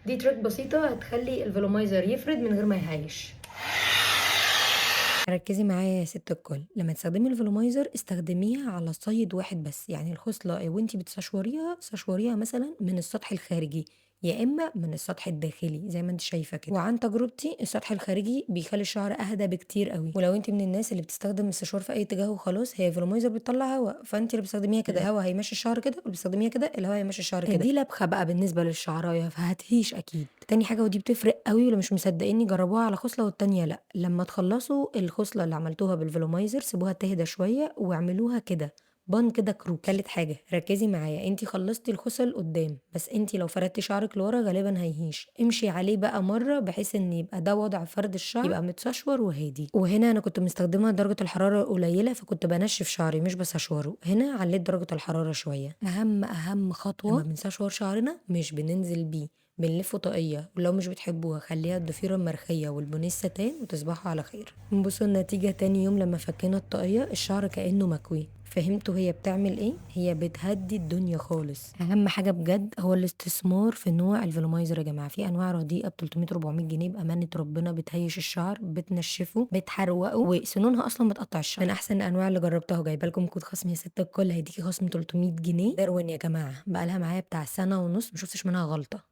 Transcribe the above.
دي trick بسيطة هتخلي ال volumizer يفرد من غير ما يهيش. ركزي معايا يا ست الكل، لما تستخدمي ال volumizer استخدميها على side واحد بس، يعني الخصلة وانتي بتسشوريها سشوريها مثلا من السطح الخارجي يا اما من السطح الداخلي زي ما انت شايفه كده. وعن تجربتي السطح الخارجي بيخلي الشعر اهدى بكتير قوي. ولو انت من الناس اللي بتستخدم السشوار في اي اتجاه وخلاص، هي volumizer بتطلع هواء، فانت اللي بتستخدميها كده الهواء هيمشي الشعر كده، واللي بتستخدميها كده الهواء هيمشي الشعر كده. دي لبخه بقى بالنسبة للشعرايه فهتهيش اكيد. تاني حاجة ودي بتفرق قوي، ولو مش مصدقيني جربوها على خصلة والتانية لا. لما تخلصوا الخصلة اللي عملتوها بال volumizer سيبوها تهدى شوية واعملوها كده bun كده كروكي. تالت حاجة ركزي معايا، انتي خلصتي الخصل قدام بس انتي لو فردتي شعرك لورا غالبا هيهيش، امشي عليه بقى مرة بحيث ان يبقى ده وضع فرد الشعر، يبقى متسشور وهادي. وهنا انا كنت مستخدمة درجه الحرارة قليله فكنت بنشف شعري مش بسشوره، هنا عليت درجه الحرارة شوية. اهم خطوة لما بنسشور شعرنا مش بننزل بيه، بنلفه طاقية، ولو مش بتحبوها خليها الضفيرة المرخية والبونيه الستان، وتصبحوا على خير. بصوا النتيجة تاني يوم لما فكينا الطاقية الشعر كأنه مكوي. فهمتوا هي بتعمل ايه؟ هي بتهدي الدنيا خالص. اهم حاجة بجد هو الاستثمار في نوع ال volumizer يا جماعة. في انواع رديئة ب 300 400 جنيه بأمانة ربنا بتهيش الشعر، بتنشفه، بتحروقه، وسنونها اصلا بتقطع الشعر. من احسن الانواع اللي جربتها، وجايبه لكم كود خصم يا ست الكل هيديكي خصم 300 جنيه. داروين يا جماعة بقالها معايا بتاع سنة ونص ما شفتش منها غلطة.